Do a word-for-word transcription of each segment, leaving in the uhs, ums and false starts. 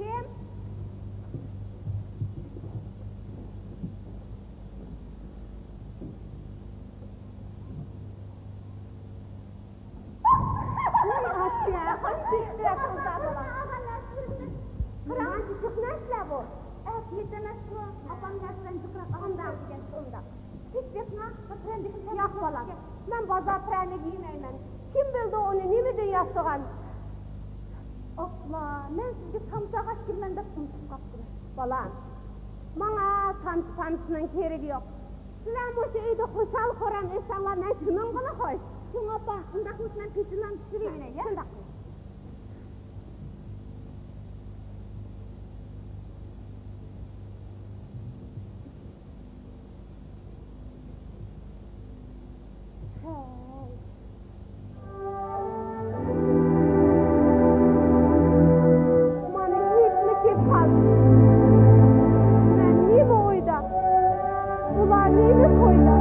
كىم؟ ۋاي ئاسىيە، خوش كەلدىڭ، قىزلار بالا. قاراڭ، جىق نەرسىلەر بۇ. ئەپ يېتەمەسمۇ؟ ئاپام نەرسىلەرنى جىقراق ئالىمەن دېگەن، شۇنداق. ھېچ بېقىڭا، بۇ پىرەندىكىنى ياق، بالام. مەن بازار پىرەنىكى يېمەيمەن. كىم بىلىدۇ ئۇنى نېمىدىن ياسىغان؟ ئوپلا، مەن سىزگە سامساغا ئىچكۈرمەن دەپ ئۇنتۇپ قاپتىمەن. بالام، ماڭا سامسا-پامسىنىڭ كېرىكى يوق. سىلەر مۇشۇ ئۆيدە خۇشال-خۇرام ئۆتسەڭلار، مەن كىمىمغىلا خوش. چوڭ ئاپا، ئۇنداق بولسا مەن پېچىرلارنى پىشۇرۇۋېلەي، يا؟ شۇنداق. مانا ھېيتمۇ كېلىپ قالدى. مەن نېمە ئويدا؟ ئۇلار نېمە تويدا؟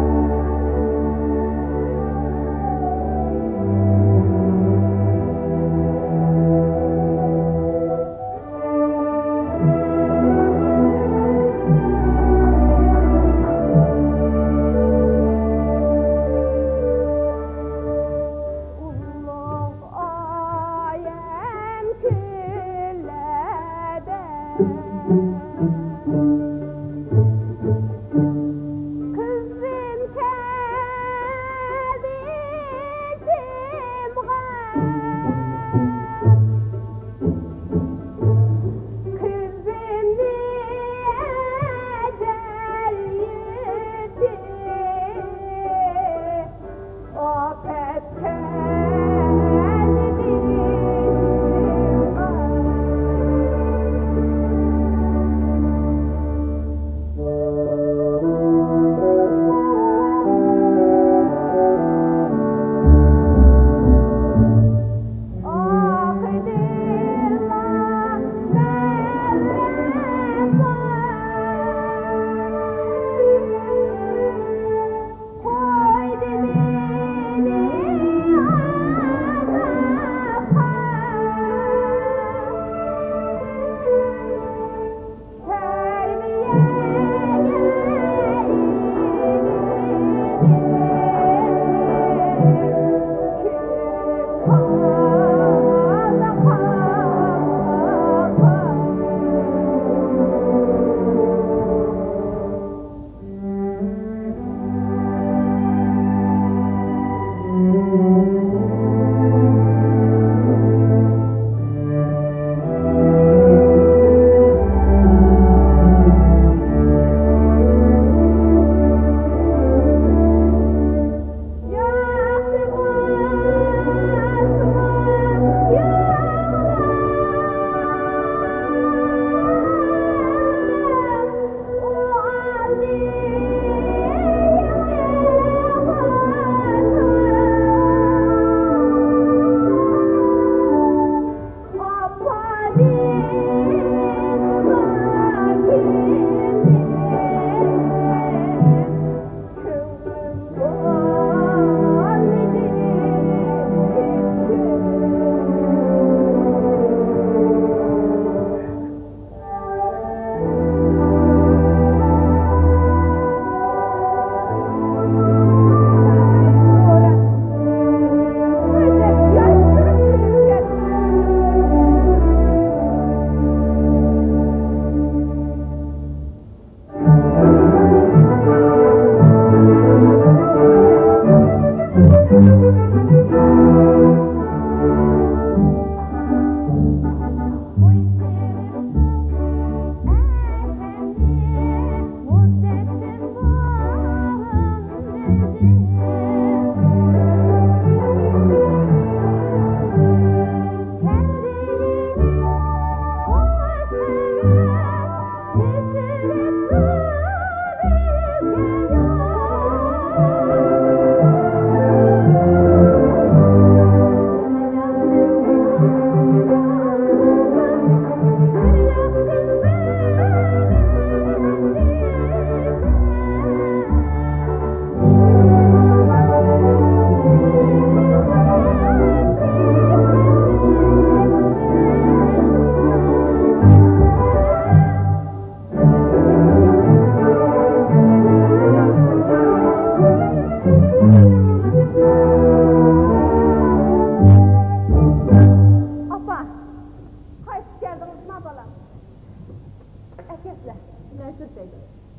مەن سۈرتەي.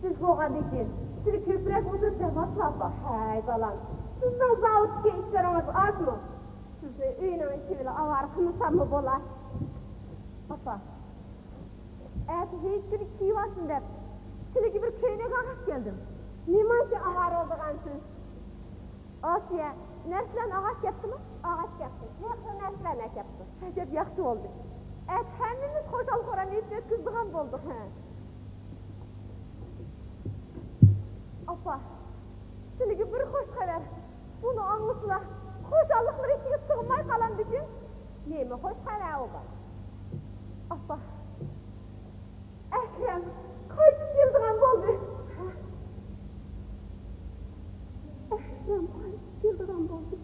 سىز بولغاندىن كېيىن سىلى كۆپرەك ئولتۇرۇپ دەم ئالسىلا، ئاپا. ھەي، بالام، سىزنىڭ زاۋۇتتىكى ئىشلىرىڭىز ئازمۇ؟ سىزنى ئۆينىڭ ئىچى بىلەن ئاۋارە قىلمىساممۇ بولا. ئاپا، ئەتە ھېيت كۈنى كىيىۋالسۇن دەپ، سىلىگە بىر كۆينەك ئاغاپ كەلدىم. نېمانچە ئاۋارە بولىدىغانسىز؟ ئاسىيە، نەرسىلەرنى ئاغاپ كەپتىمۇ؟ ئاغاپ كەپتۇ. ھېلىقى نەرسىلەرنى ئەكەپتۇ. ئەجەب ياخشى بولدى. ئەتە ھەممىمىز خۇشال-خۇرام ھېيتنى ئۆتكۈزىدىغان بولدۇق. ھە. ئاپا، سىلىگە بىر خۇش خەۋەر. بۇنى ئاڭلىسىلا، خۇشاللىقلىرى ئىچىگە سىغماي قالامدىكىن. نېمە خۇش خەۋەر ئۇ، بالا؟ ئاپا، ئەكرەم قايتىپ كېلىدىغان بولدى. ئەكرەم قايتىپ كېلىدىغان بولدى.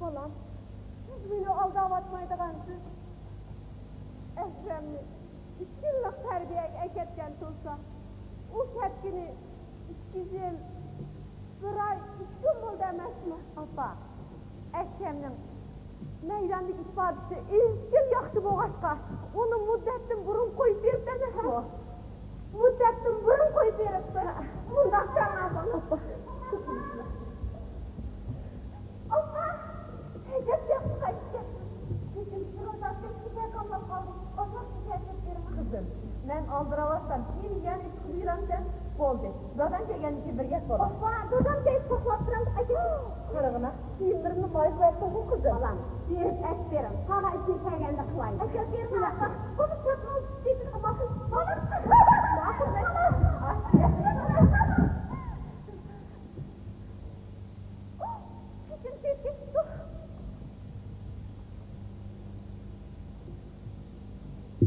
بالام، سىز مېنى ئالداۋاتمايدىغانسىز. ئەكرەمنى ئىككى يىللىق تەربىيەگە ئەكەتكەن تۇرسا، ئۇ كەتكىنى ئىككى يىل، بىر ئاي، ئۈچ كۈن بولدى ئەمەسمۇ؟ ئاپا، ئەكرەمنىڭ مەيداندىكى ئىپادىسى ئىزچىل ياخشى بولغاچقا، ئۇنى مۇددەتتىن بۇرۇن قويۇپ بېرىپتۇ ئەمەسمۇ؟ مۇددەتتىن بۇرۇن قويۇپ بېرىپتۇ. مۇنداق دەڭ، ئاپا. ئاپا! ئەجەب ياخشى قايتىپ كەپسىز. لېكىن بىر ئويلاپ كەتسەم، كېسەل قاملاپ قالدى. ئازراق كېسەل ئەكەپ بېرىڭ. قىزىم، مەن ئالدىراۋاتسام، سېنى يەنە ئىشقا بۇيرامسەن؟ بولدى. دادام كەلگەندىن كېيىن بىر گەپ بولار. ئاپا، دادام كەلسە ساقلاپ تۇرامدۇ ئاكا؟ قارىغىنا، كىيىملىرىمنى مايغا بەرسەڭغۇ، قىزىم. بالام، بېرىپ ئەكىپ بېرىڭ. قاغا ئىشىم كەلگەندە قىلاي. ئەكەپ بېرىڭ، ئاپا. بۇنى چاپمال تېپىپ ماقۇل. ماقۇل. ماقۇل. چېچىم تېز كېتىپتۇ.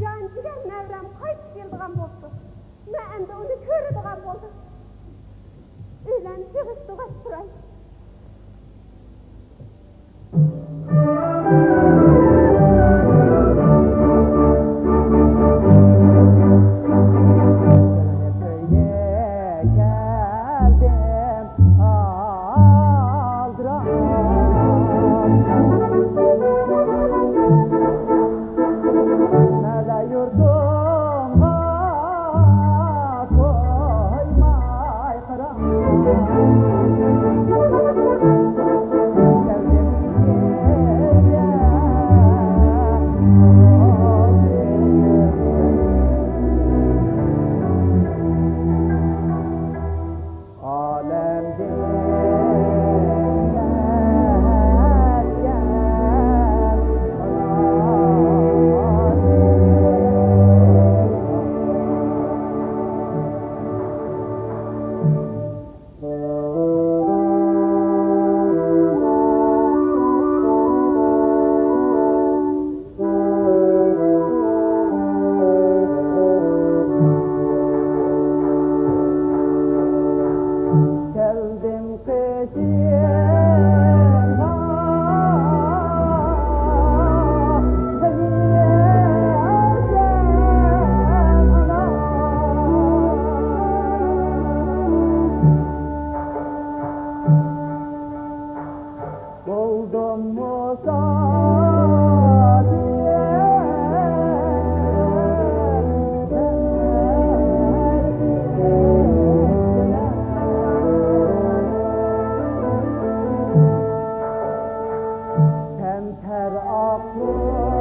جان جىگەر نەۋرەم قايتىپ كېلىدىغان بوپتۇ. مەن ئەمدى ئۇنى كۆرىدىغان بولدۇم. ئۆيلەرنى يىغىشتۇرغاچ تۇراي. بولدۇممۇ سادىق؟ كەمتەر ئاقلىققا.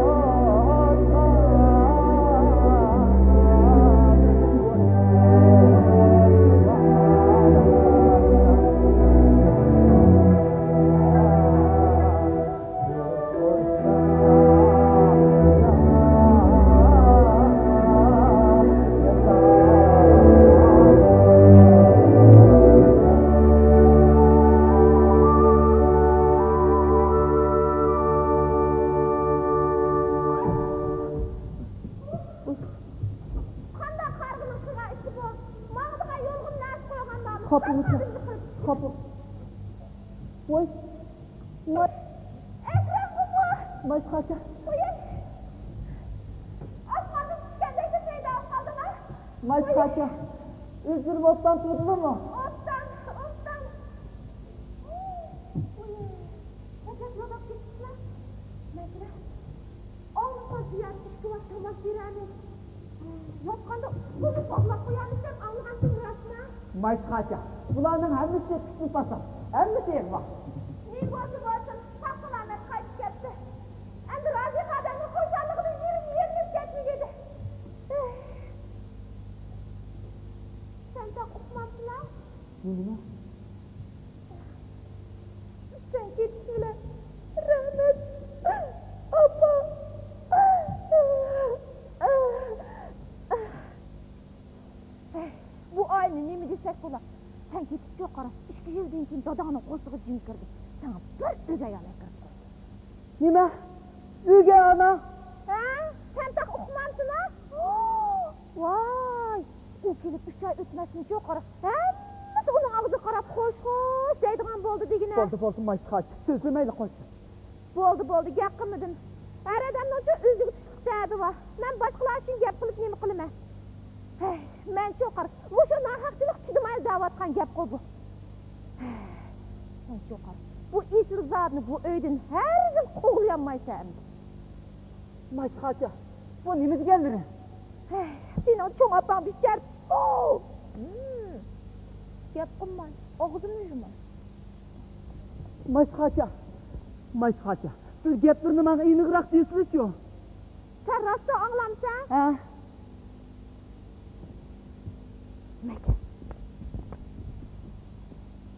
قانداق قارىغىنىڭ قىلغان ئىشى بۇ؟ ماڭىدىغان يولغا نەرسە قويغان بارمۇ؟ خاپا بولما. خاپا. ۋاي. ۋاي. ئەكرەم بۇمۇ؟ مايسا قاچا. ۋاي. ئاسماندىن چۈشكەندەك بىر پەيدا بولۇپ قالدىما؟ مايسا قاچا. ئۆزلىرى ئوتتان تۇردىلىمۇ؟ ئوتتان، ئوتتان. ۋاي. ئەكرەم نوبات كېتىپلا. مەسىلە. ئاللىقاچان يەر ئىككى ۋاق تاماق بېرەمىز. ياتقاندا ئۇسسۇلنى باغلاپ قويارمىكىن، ئاڭلىغانتىم راستمۇ؟ مايسىخاچا، بۇلارنىڭ ھەممىسى پىتنە-پاسات، ھەممىسى ئىغۋا. نېمە بولسا بولسۇن، ساق-سالامەت قايتىپ كەپتۇ. ئەمدى رازى خادەمنىڭ خۇشاللىقىدىن يېرىم يېرىلىپ كەتمىگىدى. سەن تاق ئۇقمامسىلا؟ نېمىنى؟ سەن كېتىش بىلەن رەھمەت، ئاپا. بۇ ئائىلىنى نېمە دېسەك بولا؟ سەن كېتىشكە قارا، ئىككى يىلدىن كېيىن داداڭنىڭ قورسىقى جىم كىردى. ساڭا بىر ئۆگەي ئانا كىرىپ قالدى. نېمە؟ ئۆگەي ئانا؟ ھە؟ سەن تاق ئۇقمامسىلا؟ ۋاي! ئۇ كېلىپ ئۈچ ئاي ئۆتمەستىن قارا، ھەممىسى ئۇنىڭ ئاغزىغا قاراپ خوش خوش دەيدىغان بولدى دېگىنە. بولدى، بولدى، مايسىخاچا، سۆزلىمەيلى قويسۇن. بولدى، بولدى، گەپ قىلمىدىم. ھەر ئادەمنىڭچۇ ئۆزىگە تۇتۇق دەردى بار. مەن باشقىلار ئۈچۈن گەپ قىلىپ نېمە قىلىمەن؟ ھەي، مەنچۇ قارا، مۇشۇ ناھەقچىلىق چىدىماي دەۋاتقان گەپقۇ بۇ. ھەي، مەنچۇ قارا، بۇ ئېسىل زادىنى بۇ ئۆيدىن ھەرگىز قوغلىيالمايسەن ئەمدى. مايسىخاچا، بۇ نېمە دېگەنلىرى؟ ھەي، سېنىڭ چوڭ ئاپاڭ بىچارە. گەپ قىلماي، ئاغزىنى يۇماي. مايسىخاچا، مايسىخاچا، سىز گەپلىرىنى ماڭا ئېنىقراق دېسىلىچۇ. سەن راستلا ئاڭلامسەن؟ ھە. مەكە.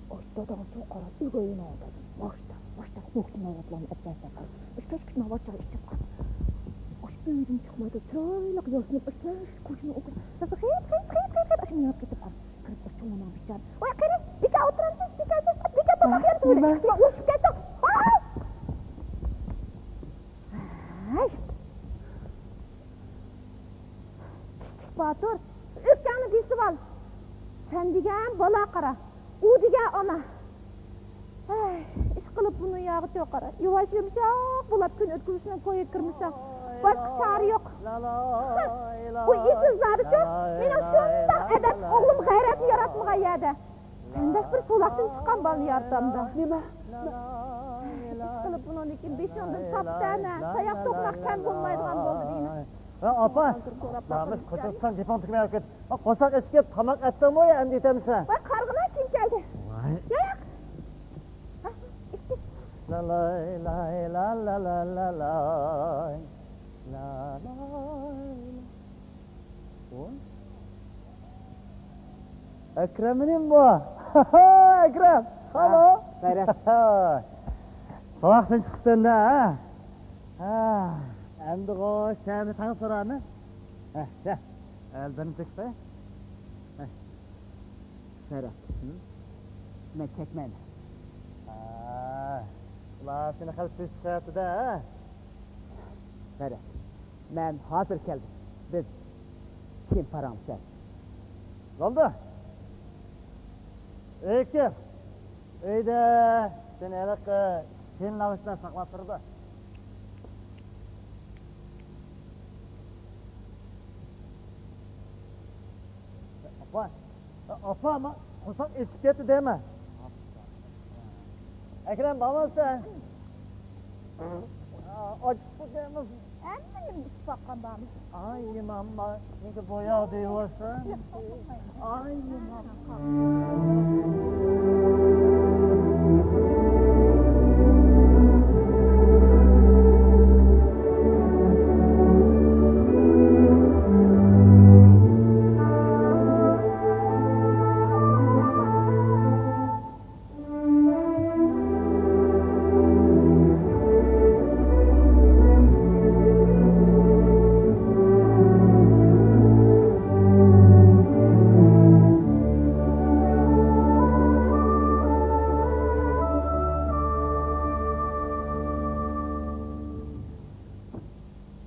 ئاي، داداڭ چوڭ قارا ئۆگەينىڭ دادام. ماشتا، ماشتا، نوكتىنى ئاۋاتلارنى ئەپلەسەن. ئىشتاش كۈتمە، ۋاچا ئىشتاپ قال. ئاش ئۆيدىن چىقمايدۇ، چىرايلىق ياسىنىپ، ئىشتاش كوچىنى ئوقۇپ. دادا خىيت، خىيت، خىيت، خىيت، خىيت، ئاشۇ مېڭىپ كېتىپ قال. كىرىپ بىر چوڭ ئاناڭ بىچارە. ۋاي، قېرى، بىكار ئولتۇرامسىز، بىكار، بىكار تاماق يەپ تۇرۇۋېرىڭ. ۋاي، ئۇرۇشۇپ كەتسۇن. ۋاي! ھەي! كىچىك باتۇر، ئۆپكەڭنى بېسىۋال. سەن دېگەن بالا قارا، ئۇ دېگەن ئانا. ھەي، ئىشقىلىپ بۇ دۇنياغا چوقۇرا يۇۋاش يۇمشاق بولاپ كۈن ئۆتكۈزۈشنىڭ كويىغا كىرمىسەڭ، باشقا چارە يوق. بۇ ئېسىل زادىچۇ، مېنىڭ شۇنداق ئەدەپلىك ئوغلۇم غەيرەتنى ياراتمىغان يەردە. سەندەك بىر سولاقتىن چىققان بالىنى يارىتامدا. نېمە؟ ئىشقىلىپ بۇنىڭدىن كېيىن بېشىڭدىن تاپسەنە، تاياق توقماق كەم بولمايدىغان بولدى دېيمەن. ھە، ئاپا، سوراپ باقىمىز، قوشۇلسام گېپىڭ تۈگىمەي كېتىپ. قورساق ئېچىپ كېتىپ تاماق ئەتتىڭمۇ يا ئەمدى ئېتەمسەن؟ ۋاي، قارىغىنا كىم كەلدى. ۋاي. ياق. لا لاي لاي لا لا لا لا لاي. لا لاي. ۋاي. ئەكرەممىنىم بۇ؟ ئەكرەم، ھالو. ھە، بەرەك. ساۋاقتىن چىقىپسەن-دە، ھە؟ ھە. ئەمدىغۇ سەنى تەڭ سورامەن. ھە، ھە. ئەلدىن چىقتى. ھە. بەرەك. ھە؟ مەن چەكمەن. ھە. ئۇلار سېنى خېلى تېز چىقىۋەتتى-دە، ھە؟ بەرەك. مەن ھازىر كەلدىم. بىز كېيىن پاراڭلىشايلى. بولدى. ئېكىل. ئۆيدە سېنى ھېلىقى كېلىن ئاغىچلار ساقلاپ تۇرىدۇ. ئاپا. ئاپا، ما، قورساق ئېچىپ كەتتى دەيمەن. ئەكرەم، بارمامسەن؟ ئاچچىق دەيمىز. ھەممە نېمىنى ئىچىپ باققان بارمۇ؟ ئاي، ماما، نېگە بوياق دەيۋاتىسەن؟ ئاي، ماما.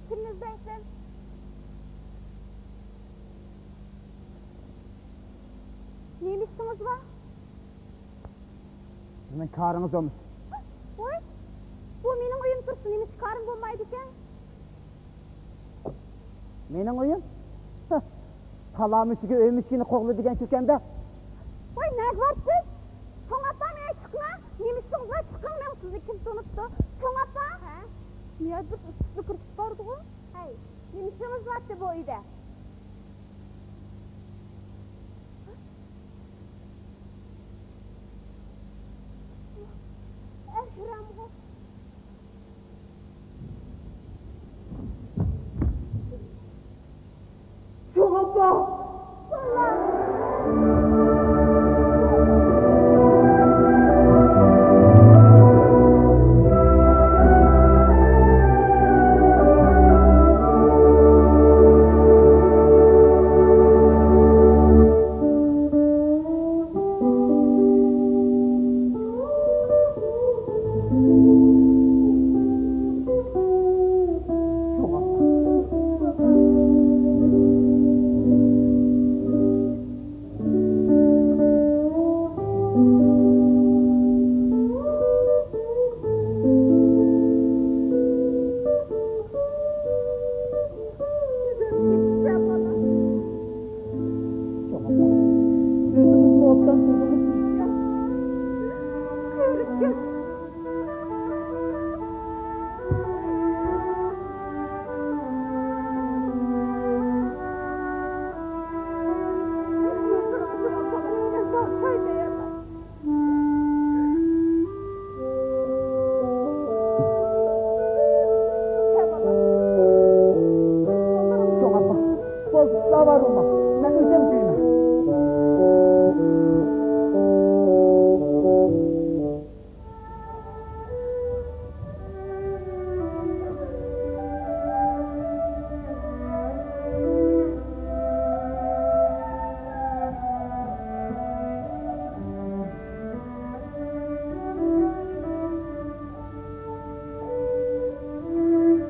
كىمنى ئىزدەيسەن؟ نېمە ئىشىڭىز بار؟ سىزنىڭ كارىڭىز بولمىسۇن. ۋاي، بۇ مېنىڭ ئۆيۈم تۇرسا نېمىشقا كارىم بولمايدىكەن؟ مېنىڭ ئۆيۈم؟ پالامىسىگە ئۆي مۈشۈكىنى قوغلا دېگەن شۇكەندە. ۋاي، نەگە بارسىز؟ چوڭ ئاپا، مېڭە چىقىڭا. نېمە ئىشىڭىز بار؟ چىقىڭ، مەن سىزنى كىم تونۇپتۇ؟ چوڭ ئاپا! ھە؟ مېڭە بىر ئىسسىقلا كىرىپ بارىدىغۇ. ھەي، نېمە ئىش قىلىۋاتتى بۇ ئۆيدە. ئەكرەمغۇ. شۇڭا بار. شۇڭا بولسا، زاۋال بولما، مەن ئۆزۈم كۆيىمەن.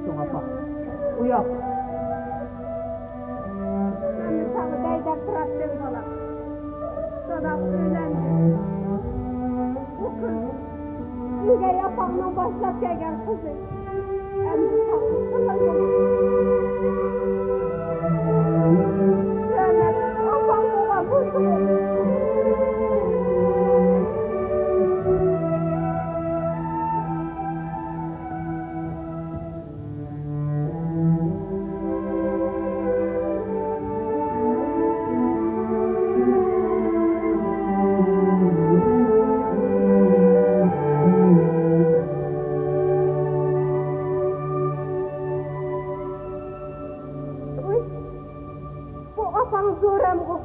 شۇڭا ئاپا، ئۇياق. مەن ساڭا دەي دەپ تۇراتتىم، بالام. داداڭ ئۆيلەندى. بۇ قىز ئۆگەي ئاپاڭنىڭ باشلاپ كەلگەن قىزى. ئەمدى ساڭا قىلاي. رەھمەت، ئاپاڭ بولغان بۇ قىز. ئۇي، بۇ ئاپاڭ زورەمغۇ.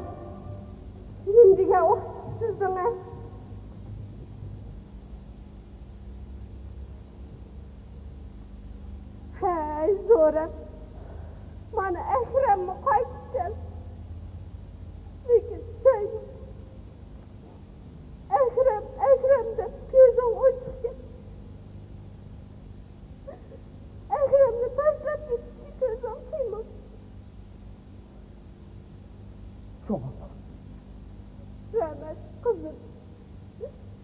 نېمە دېگەن ئۇ سىزنىڭ، ھە؟ ھەي، زورەم، مانا ئەكرەممۇ قايتىپ كەلدى. لېكىن سەن ئەكرەم، ئەكرەم دەپ كۆزۈڭ ئوچۇق. ئەكرەمنى تاشلاپ كېتىشكە كۆزۈڭ قىيمىدى. شۇڭا رەھمەت، قىزىم.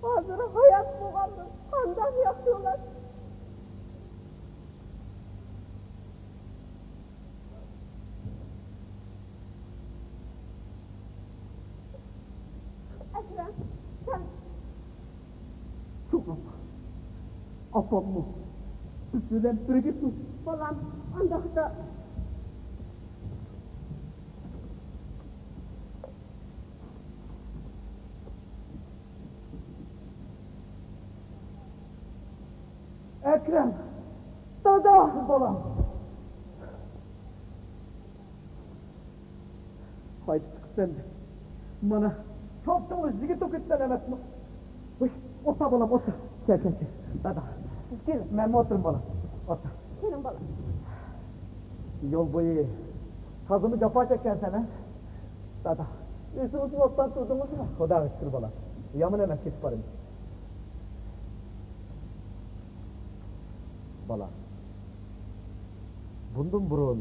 ھازىر ھايات بولغاندىن قانداق ياخشى بولار؟ ئەكرەم، سەن. شۇڭا ئاپاممۇ بىز بىلەن بىرگە تۇر. بالام، ئانداقتا. ئەكرەم! دادا! بالام! قايتىپ چىقىپسەن. مانا، چوپچوڭلا يىگىت بولۇپ كېتىپسەن ئەمەسمۇ؟ ۋۇي، ئولتۇر بالام، ئولتۇر. كەل، كەل، كەل. دادا، كېلىڭ، مەنمۇ ئولتۇرۇم بالام. ئولتۇر. كېلىڭ بالام. يول بويى تازىمۇ جاپا چەككەنسەن ھە؟ دادا، ئېسىڭىزدە ئوبدان تۇردىڭىزمۇ؟ خۇداغا شۈكۈر بالام. يامان ئەمەس، كېتىپ بارىمىز. بالام، بۇندىن بۇرۇن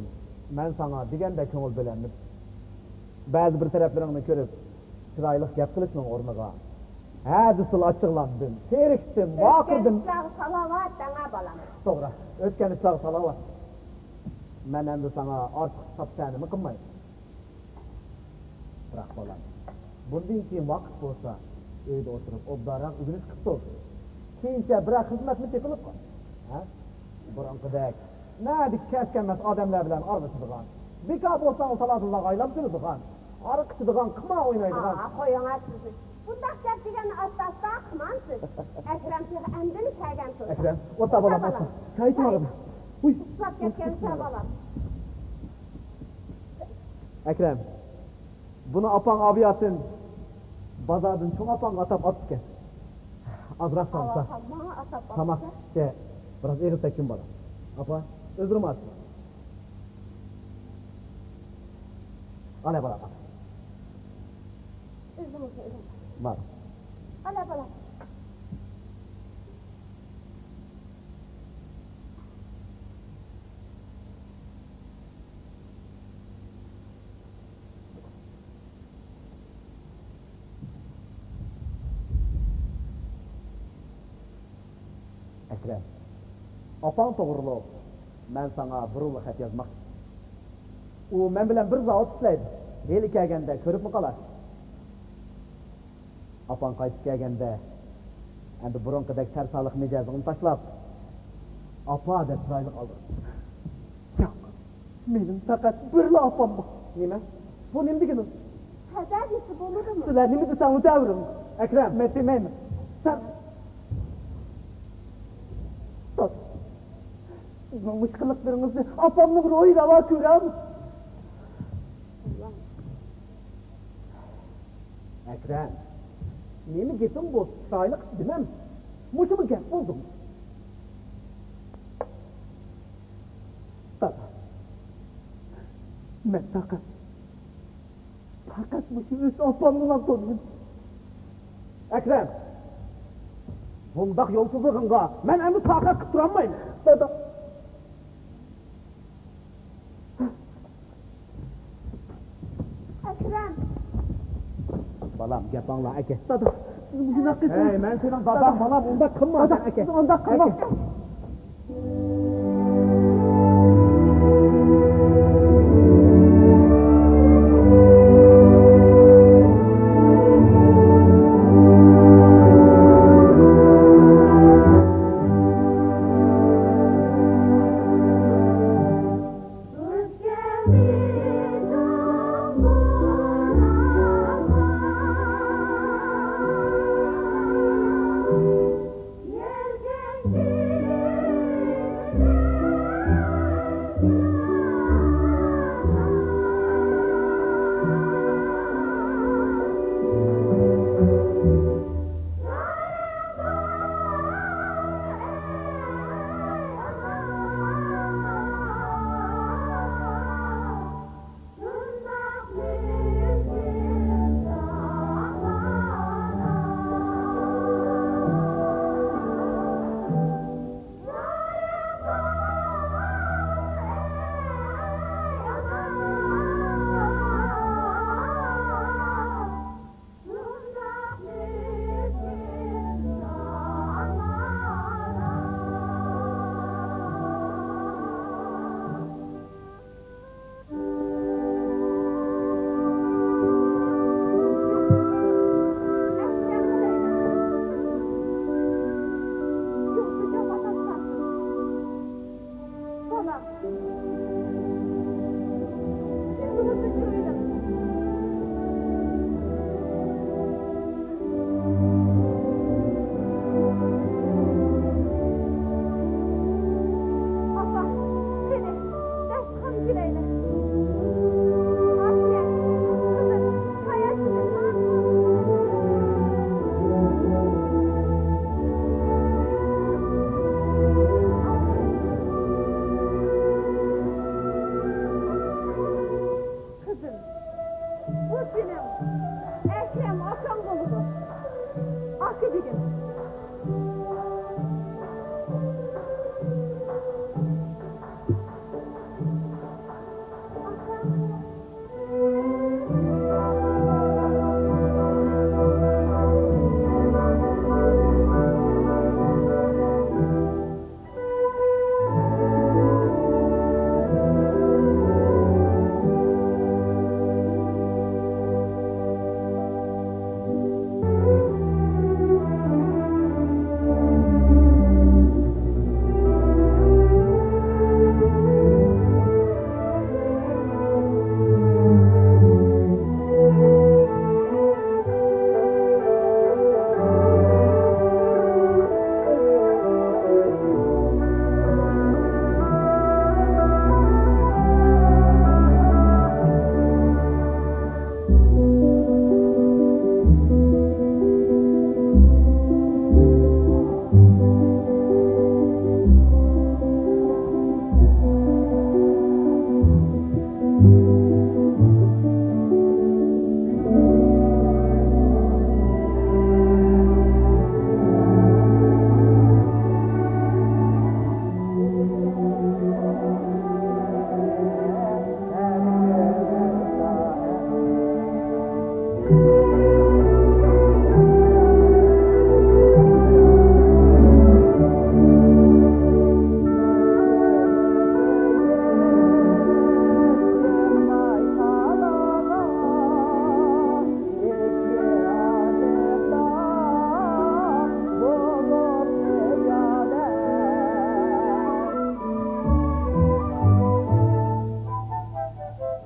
مەن ساڭا دېگەندەك كۆڭۈل بۆلەلمىدىم. بەزى بىر تەرەپلىرىڭنى كۆرۈپ، چىرايلىق گەپ قىلىشنىڭ ئورنىغا ھە دېسىلا ئاچچىقلاندىم، تېرىكتىم، ۋارقىرىدىم. ئۆتكەن ئىشلارغا سالاۋات دەڭە بالام. توغرا، ئۆتكەن ئىشلارغا سالاۋات. مەن ئەمدى ساڭا ئارتۇق ساپ تەنىمە قىلماي. بىراق بالام، بۇندىن كېيىن ۋاقىت بولسا، ئۆيدە ئولتۇرۇپ ئوبدانراق ئۆگىنىش قىلىپ تۇر. كېيىنچە بىرەر خىزمەتمۇ تېپىلىپ قال. ھە؟ بۇرۇنقىدەك نەدىكى كەس-كەلمەس ئادەملەر بىلەن ئارىلىشىدىغان، بىكار بولساڭ تالادا ئايلاپ يۈرىدىغان، ئارىقى ئىچىدىغان، قىمار ئوينايدىغان. ئا، قويۇڭ سىزنى. بۇنداق گەپ دېگەننى ئاستا-ئاستا قىلمامسىز؟ ئەكرەم تېخى ئەمدىلا كەلگەن تۇرسا. ئەكرەم، ئوتا بالام، ئوتا. چاي ئىچىۋالىمەن. ۋۇي. ئۇسساپ كەتكەن چاي بالام. ئەكرەم، بۇنى ئاپاڭ ئابىياسىن بازاردىن چوڭ ئاپاڭغا ئاتاپ ئاپتىكەن. ئازراق سالسا. ئاۋا، ماڭا ئاتاپ تاماق ئاپتىكەن. ئىچكە بىراز ئېغىز تەگكىن بالام. ئاپا، ئۆزلىرىمۇ ئاچ. ئالە بالام، ئالە. ئۆزۈڭ، ئۆزۈڭ. بار. ئالە بالام. ئەكرەم، ئاپاڭ توغرۇلۇق مەن ساڭا بىر ئۇلۇغ خەت يازماقچى. ئۇ مەن بىلەن بىر زاۋۇتتا ئىشلەيدۇ. ھېلى كەلگەندە كۆرۈپمۇ قالار. ئاپاڭ قايتىپ كەلگەندە، ئەمدى بۇرۇنقىدەك سەرسانلىق مىجەزىڭنى تاشلاپ، ئاپا دەپ چىرايلىق ئالدىرىڭ. ياق، مېنىڭ پەقەت بىرلا ئاپام بار. نېمە؟ بۇ نېمە دېگىنىڭ؟ خەۋەر دېسە بولىدۇ. سىلەر نېمە دېسەڭلار دەۋېرىڭ. ئەكرەم. مەن دېمەيمەن. سەن. توس. سىزنىڭ مۇشۇ قىلىقلىرىڭىزنى ئاپامنىڭ روھى راۋا كۆرەم. ئەكرەم، نېمە گېپىڭ بۇ؟ چىرايلىق دېمەم. مۇشۇمۇ گەپ بولدىمۇ؟ دادا، مەن پەقەت، پەقەت مۇشۇ ئۆز ئاپامنىلا تونۇيمەن. ئەكرەم، بۇنداق يولسىزلىقىڭغا مەن ئەمدى تاقەت قىلىپ تۇرالمايمەن. دادا. ئەكرەم. بالام، گەپ ئاڭلا، ئەكە. دادا، سىز مۇشۇنداق قىلسىڭىز. ھەي، مەن سېنىڭ داداڭ، دادا. بالام، ئۇنداق قىلما. دادا، سىز ئۇنداق قىلماڭ. ئەكە.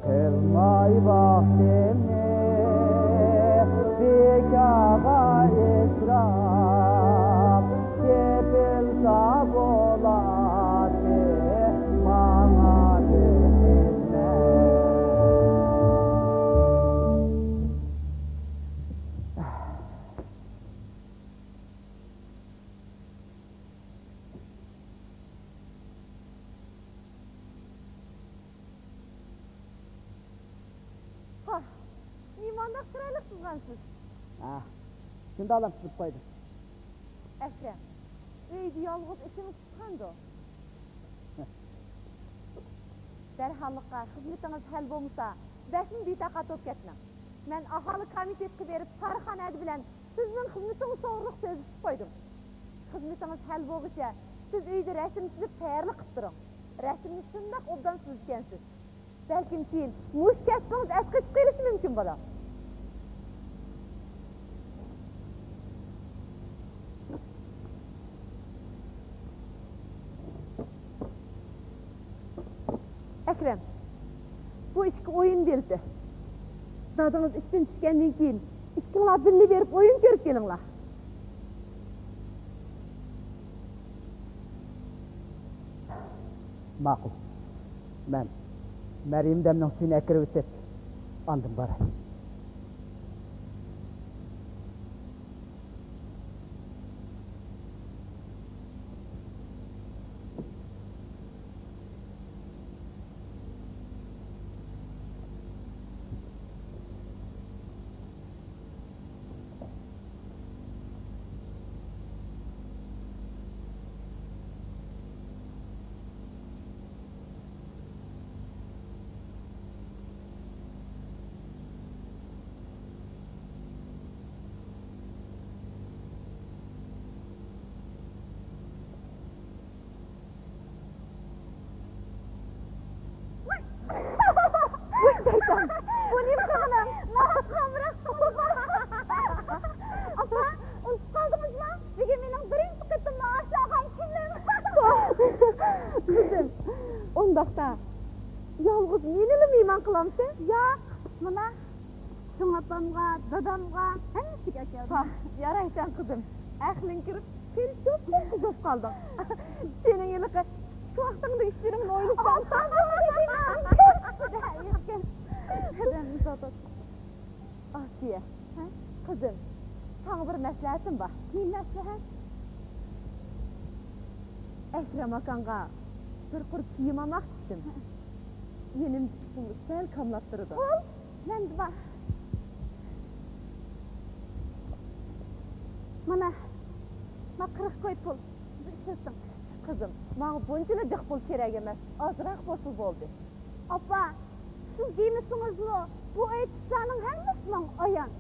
قىلماي ۋاقتىمنى بىكارغا ئىسراپ، تېپىلسا بولاتتى ماڭا بىر خىزمەت. ھا، نېمانداق چىرايلىق سىزغانسىز. ھا، شۇنداقلا سىزىپ قويدۇم. ئەكرەم، ئۆيدە يالغۇز ئېشىڭىز پۇشقاندۇ؟ دەرھاللىققا خىزمىتىڭىز ھەل بولمىسا، بەكمۇ بىتاقەت بولۇپ كەتمەڭ. مەن ئاھالە كومىتېتقا بېرىپ، كارخانىدە بىلەن سىزنىڭ خىزمىتىڭىز توغرىلىق سۆزلىشىپ قويدۇم. خىزمىتىڭىز ھەل بولغۇچە سىز ئۆيدە رەسىم سىزىپ تەييارلىق قىلىپ تۇرۇڭ. رەسىمنى شۇنداق ئوبدان سىزىدىكەنسىز. بەلكىم كېيىن مۇشۇ كەسپىڭىز ئەسقېتىپ قېلىشى مۇمكىن، بالام. ئەكرەم، بۇ ئىككى ئويۇن بېلىتى. دادىڭىز ئىشتىن چۈشكەندىن كېيىن ئىككىڭلار بىللە بېرىپ ئويۇن كۆرۈپ كېلىڭلار. ماقۇل. مەن مەريىم دەمنىڭ سۈيىنى ئەكىرىۋېتىپ، ئاندىن باراي. ۋاي شەيتان! بۇ نېمە قىلغىنىڭ؟ ناھاق ئامراق قىلدىڭ. ئاپا، ئۇنتۇپ قالدىڭىزمۇ؟ بۈگۈن مېنىڭ بىرىنچى قېتىم مائاش ئالغان كۈنۈم. قىزىم، ئۇنداقتا يالغۇز مېنىلا مېھمان قىلامسەن؟ ياق، مانا، چوڭ ئاپامغا، دادامغا، ھەممىسىگە ئەكەلدىم. ھا، يارايسەن قىزىم. ئەقلىڭ كىرىپ، سېنى چوپقۇن قىزىپ قالدىڭ. سېنىڭ ھېلىقى ئىككى ۋاقتىڭدا ئىشلىرىڭنى ئويلىسام. ئاسىيە. ھە؟ قىزىم، ساڭا بىر مەسلىھەتىم بار. نېمە مەسلىھەت؟ ئەكرەم ئاكاڭغا بىر قۇر كىيىم ئالماقچى ئىدىم. مېنىڭ سەل كاملاپ تۇرىدۇ. مەندە بار. مانا، ما قىرىق كوي پۇل. بۇ ئىشلىتىڭ. قىزىم، ماڭا بۇنچىلا جىق پۇل كېرەك ئەمەس. ئازراق بولسا بولدى. ئاپا، سىز دېمىسىڭىزمۇ، بۇ ئېيتىشلارنىڭ ھەممىسى ماڭا ئايان.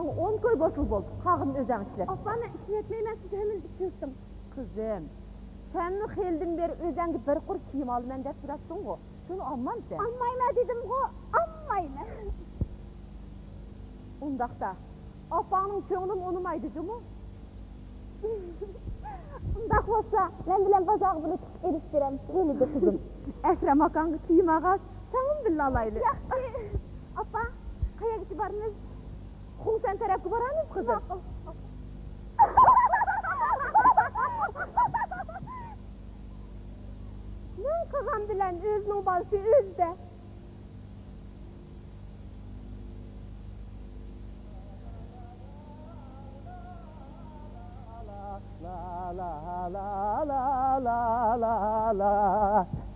ئون كوي بوتۇل بولدى، قالغىنىنى ئۆزۈڭ ئىشلەت. ئاپا، مەن ئىشلەتمەيمەن، سىز ھەممىنى ئىشلىتىڭ. قىزىم، سەنمۇ خېلىدىن بېرى ئۆزەڭگە بىر قۇر كىيىم ئالىمەن دەپ تۇراتتىڭغۇ، شۇنى ئالمامسەن؟ ئالمايمەن دېدىمغۇ، ئالمايمەن. ئۇنداقتا، ئاپاڭنىڭ كۆڭلىمۇ ئۇنىمايدۇ جۇمۇ. ئۇنداق بولسا، مەن بىلەن بازارغا بىللە چىقىپ ئېلىپ بېرەمسىز؟ بولىدۇ قىزىم. ئەكرەم ئاكاڭغا كىيىم ئالغاچ، ساڭىمۇ بىللە ئالايلى. ياخشى. ئاپا، قەيەرگىچە بارىمىز؟ خۇڭسەن تەرەپكە بارامىز قىزىم. ماقۇل. نېمە قىلغان بىلەن ئۆزىنىڭ بالىسى ئۆزىدە.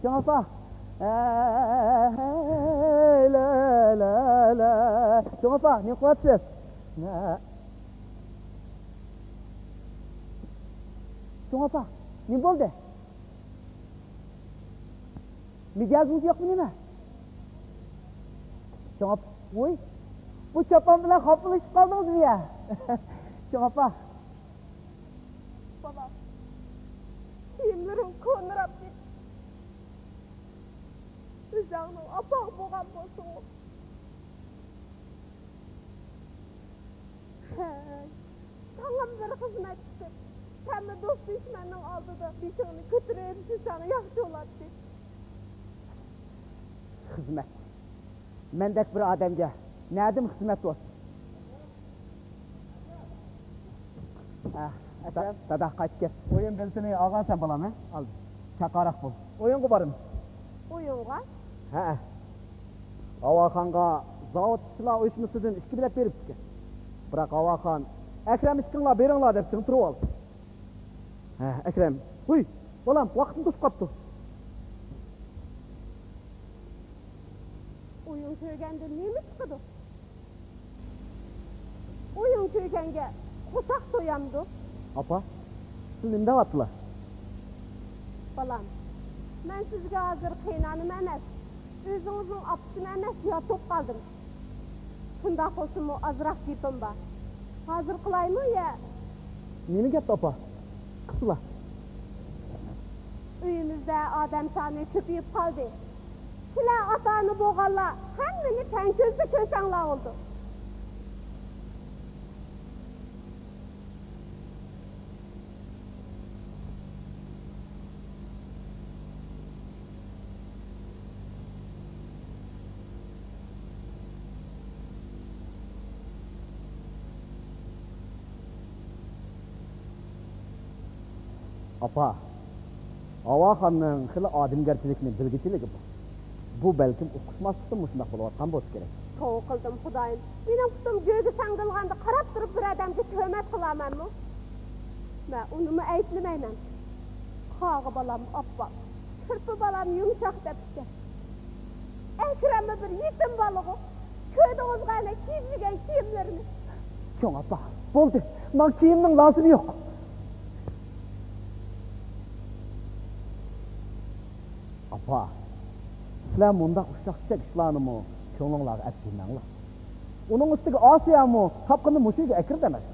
چوڭ ئاپا. ئەي، لا، لا، لا. چوڭ ئاپا، نېمە قىلىۋاتىسىز؟ نە؟ چوڭ ئاپا، نېمە بولدى؟ مىجەزىڭىز يوقمۇ نېمە؟ چوڭ ئاپا، ۋوي، بۇ چاپان بىلەن خاپىلىشىپ قالدىڭىزمۇ يا؟ چوڭ ئاپا. بالام، كىيىملىرىڭ كونىراپ كېتىپتۇ. ئۆزۈڭنىڭ ئاپاڭ بولغان بولسىڭۇ. ھەي، ساڭىمۇ بىر خىزمەت چىقىپ، سەنمۇ دوست-دۈشمەننىڭ ئالدىدا بېشىڭنى كۆتۈرۈپ يۈرسەڭ ياخشى بولاتتى. خىزمەت؟ مەندەك بىر ئادەمگە نەدىن خىزمەت بولسۇن؟ ھە، ئەكرەم. دادا، قايتىپ كەت. ئويۇن بېلىتىنى ئالغانسەن، بالام، ھە؟ ئالدىم. چاقاراق بول. ئويۇنغا بارىمىز. ئويۇنغا؟ ھەئە. ھاۋاخانغا زاۋۇت ئىشچىلار ئۇيۇشمىسىدىن ئىككى بېلەت بېرىپتىكەن. بىراق ھاۋاخان، «ئەكرەم، ئىككىڭلار بېرىڭلار» دەپ چىڭ تۇرۇۋالدى. ھە، ئەكرەم. ھۇي، بالام، ۋاقتىم توشۇپ قاپتۇ. ئويۇن كۆرگەندىن نېمە چىقىدۇ؟ ئويۇن كۆرگەنگە قورساق تويامدۇ؟ ئاپا، سىز نېمە دەۋاتىلا؟ بالام، مەن سىزگە ھازىر قېيىنئانىمۇ ئەمەس، ئۆزىڭىزنىڭ ئاپىسىمۇ ئەمەس، ياتۇق قالدىم. شۇنداق بولسىمۇ ئازراق گېپىم بار. ھازىر قىلايمۇ يا؟ نېمە گەپ، ئاپا؟ قىلسىلا. ئۆيىمىزدە ئادەم سانى كۆپىيىپ قالدى. سىلەر ئاتا-ئانا بولغانلار ھەممىنى تەڭ كۆزدە كۆرسەڭلار بولىدۇ. ئاپا، ھاۋاخاننىڭ خېلى ئادەمگەرچىلىكنى بىلگۈچىلىكى بار. بۇ بەلكىم ئۇقۇشماسلىقتىن مۇشۇنداق بولۇۋاتقان بولسا كېرەك. توۋا قىلدىم خۇدايىم، مېنىڭ پۇتۇم گۆگە ساڭگىلىغاندا قاراپ تۇرۇپ بىر ئادەمگە تۆھمەت قىلارمەنمۇ؟ مەن ئۇنىمۇ ئەيىبلىمەيمەن. قاغا بالام ئاپئاق، كىرپى بالام يۇمشاق دەپتىكەن. ئەكرەممۇ بىر يېتىم بالىغۇ. كۆردىڭىزغۇ ئەنە كىيىپ يۈرگەن كىيىملىرىنى. چوڭ ئاپا، بولدى، ماڭا كىيىمنىڭ لازىمى يوق. ئاپا، سىلەر مۇنداق ئۇششاق-چۈششەك ئىشلارنىمۇ كۆڭلۈڭلارغا ئەپ بەرمەڭلار. ئۇنىڭ ئۈستىگە ئاسىيەمۇ تاپقىنىنى مۇشۇ يەرگە ئەكىردى ئەمەس.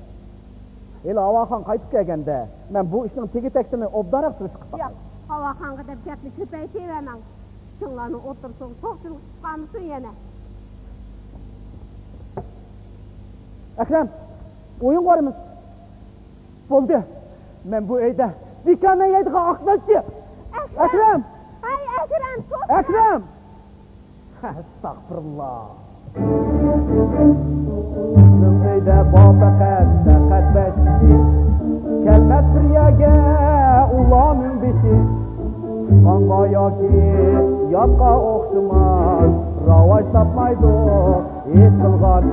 ھېلى ھاۋاخان قايتىپ كەلگەندە، مەن بۇ ئىشنىڭ تېگى-تەكتىنى ئوبدانراق سۈرۈشتۈرۈپ قاپتۇ. ياق، ھاۋاخانغا دەپ گەپنى كۆپەيتىۋەرمەڭ. ئىككىڭلارنىڭ ئوتتۇرىسىغا سوقچىلىق چىقىپ قالمىسۇن يەنە. ئەكرەم، ئويۇنغا بارىمىز. بولدى. مەن بۇ ئۆيدە بىكارنى يەيدىغان ئاقمەنچى. ئەكرەم! ئەكرەم! ھەي، ئەكرەم، توختا! ئەكرەم! ئەستەغپۇرۇللا. بىزنىڭ ئۆيدە بار پەقەت، پەقەت بەش كىشى. كەلمەس بىر يەرگە ئۇلارنىڭ بېشى. چىققانغا ياكى ياتقا ئوخشىماس، راۋاج تاپمايدۇ ھېس قىلغان.